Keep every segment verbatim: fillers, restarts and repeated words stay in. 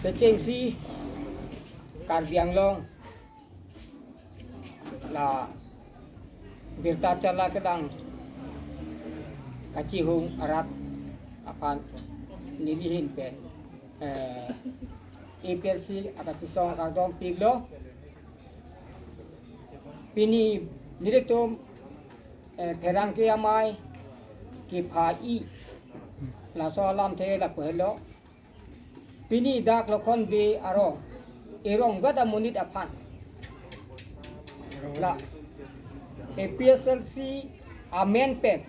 Kechengsi Karbi Anglong la birta chala kedang kachihung arat aphan nelihin pen, eh, A P H L C akachesong akardom piklo. Pini nelitum, eh, pherangke amei kepha-i laso alamthe lapu helo. Pini dak Lokhon Bey arong, erong veda monit aphan la A P H L C amen pen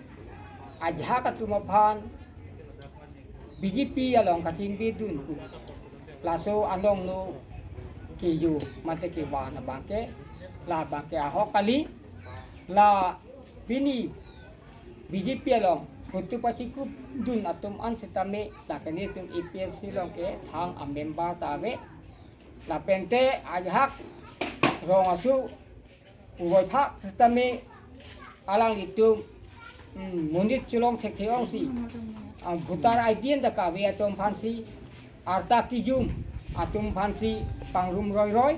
ajahak atum aphan B J P along kachingbi dun pu laso anong no keyo mate kevan abangke, la abangke ahok kali. La pini B J P along phutu pachikup dun atum an sitame la ke nelitum A P H L C along ke thang amember ta ave. Lapente ajahak rong asu uvoi phak sitame alanglitum, hmm, monit cholong thekthe ongsi, ah, voter I D anta kave atum aphansi, arta kijum atum aphansi pangrum roiroi.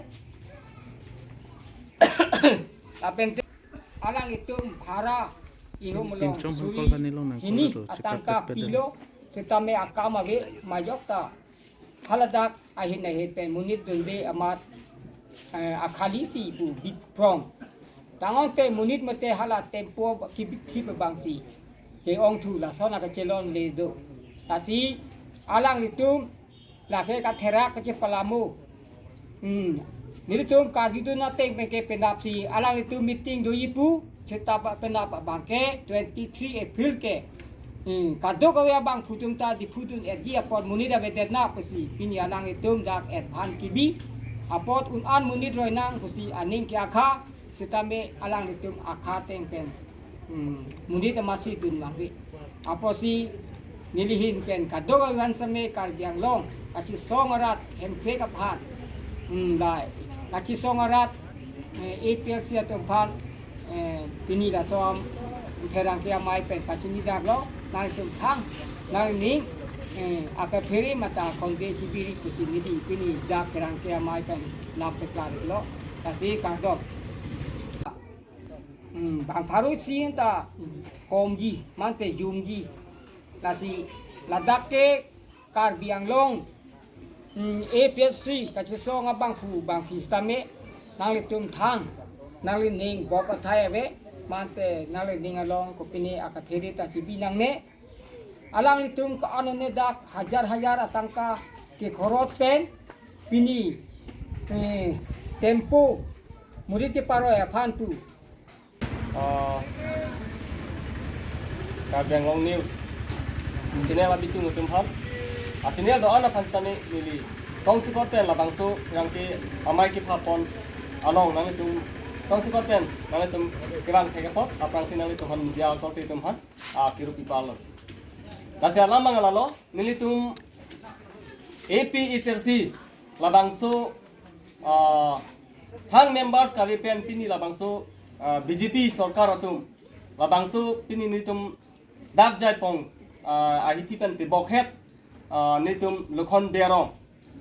Lapente alanglitum bhara ihum along pinchom suri hangkol kani long nang hini kolo do, atangka chekap pepet pilo, sitame akam ave majok ta haladak ahin ahin pen monit dunde amat, eh, akhali si pu biprong. Tangte monit mate hala tempo kibik kibik abangsi ke-ongthu lason akachelongle do. Lasi alanglitum lake katherak kachepalamo. Hmm. Nelitum karjudun ateng pen ke penapsi alanglitum meeting doji pu, seta penap abangke twenty-three April ke. Hmm. Kadokave abangphu atum ta diphudun-etji apot monit avedet nang pusi pini alanglitum dak advance kebi. Apot un-an monit roi nang pusi aning ke-akha, sitame alanglitum akha ateng pen, hmm, monit amatsi dun vangve. Apotsi nelihin pen kadokave an sitame Karbi Anglong kachesong arat Hemprek aphan, hmm, dai kachesong arat, eh, A P H L C atum aphan, eh, pini laso am pherangke amei pen pachini daklo, nangtum thang, nangning, eh, akaphere mate akhonde chibiri pusi neli pini dak pherangke amei pen lam peklarlo. Lasi kardom. Hmm, bang pharo isi anta komji, mante jumji. Lasi ladak ke Karbi Anglong, hmm, A P H L C kachesong abangphu bangphi sitame nanglitum thang, nanglining bop athai ave, mante nanglining along kopine akaphere ta chibi nangne. Alanglitum ke-an ne dak hajar hajar atangka kekhoros pen pini, eh, tempo monit keparoi aphan pu. Ah, Karbi Anglong News channel abitung atum aphan, ah, channel do-an aphan sitame neli tongsekot pen labangso pherangke amei kephapon along nanglitum tongsekot pen nanglitum kevang thek apot aphrangsi nanglitum aphan media authority atum aphan, ah, kiru pipalo. Lasi alam abang lalo, nelitum A P H L C labangso, ah, thang members kave pen pini labangso, ah, B J P sorkar atum labangso pini nelitum dak Jaipong, ah, ahithi pen tebokhet, ah, nelitum Lokhon Bey arong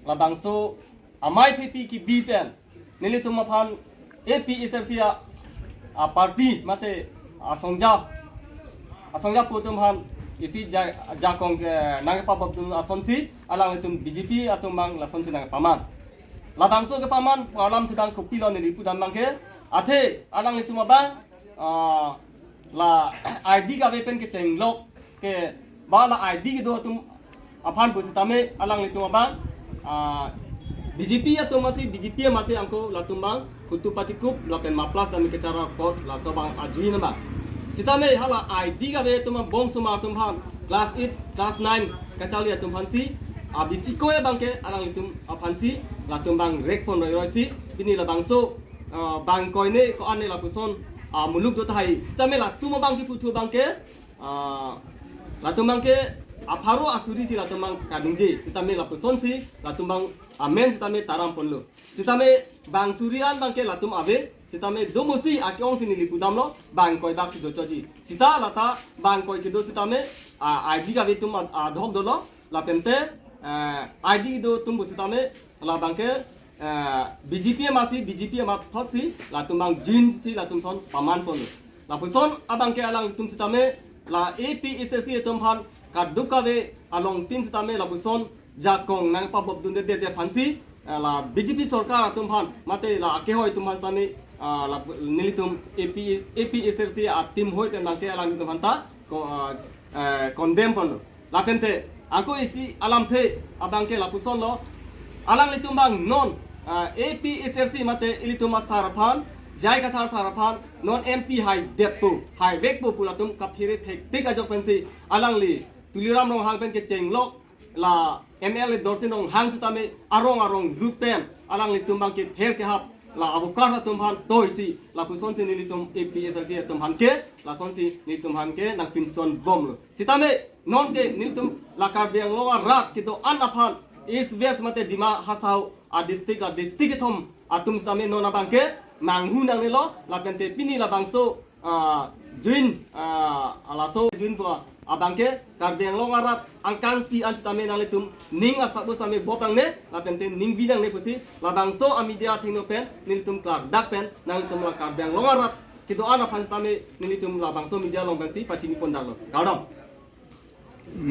labangso amei thepi kebi pen nelitum aphan A P H L C a, a party mate asongja, asongja pu atum aphan isi ja-, jakong ke nangpabop dun asonsi alanglitum B J P atum abang lasonsi nangpaman. Labangso kepaman alamthe abang kopilo neli pudam abangke, athe alanglitum abang, ah, la I D kave pen kechenglok ke ba la I D kedo atum aphan pusitame alanglitum abang, ah, B J P atum amatsi, B J P amatsi angko latum abang phutu pachikup lapen maplas dam kechara kot laso abang ajuin abang. Sitame hala I D kave atum abang bong sumar atum aphan class eight, class nine kacharli atum aphansi, ah, bisiko abangke alanglitum aphansi latum abang rekpon roiroisi pini labangso, ah, bang koine ko-an ne lapuson, ah, muluk do tahai. Sitame latum abang keputhu abangke, ah, latum abangke apharo asuri si latum abang kaningje, sitame lapusonsi latum abang amen sitame taram ponlo. Sitame bang suri an abangke latum ave, sitame domosi ake-ongsi neli pudamlo, bang koi dak si dochotji. Sita lata bang koi kedo sitame, ah, I D kave atum ad-, adhok dolo, lapente eh, I D do atum pusitame labangke, eh, B J P amatsi, B J P amathotsi latum abang join si latum ason paman ponlo. Lapuson abangke alanglitum sitame la A P H L C atum aphan kadokave alongtin sitame lapuson jakong nangpabop dunde detji aphansi, eh, la B J P sorkar atum aphan mate la akehoi atum aphan sitame, ah, la nelitum A P, A P H L C a-team hoi pen abangke alanglitum aphanta ko-, ah, eh, condemn ponlo. Lapente anke isi alamthe abangke lapusonlo. Alanglitum abang non, ah, A P H L C mate ilitum asar aphan, J I Kathar sar aphan non M P haidetpo, haivekpo pu latum kaphere thektik ajok pensi alangli Tuliram Ronghang pen kechenglok la M L A Dorsing Ronghang sitame arong arong lut pen alanglitum abangke ther kehap la abukas atum aphan toisi lapusonsi nelitum A P H L C atum aphan ke, lasonsi nelitum aphan ke nangpinchonbomlo. Sitame nonke nelitum la Karbi Anglong arat kedo-an aphan East West mate Dima Hasao a-district, a-district kethom atum sitame non abangke manghu nangnelo, lapente pini labangso, ah, join, ah, laso join pu abangke Karbi Anglong arat angkangpi an sitame nanglitum ning asap sitame bop nangne, lapente ning bi nangne pusi labangso a-media athengno pen nelitum klardak pen nanglitum la Karbi Anglong arat kedo-an aphan sitame nelitum labangso media along pensi pachini pondaklo. Kardom.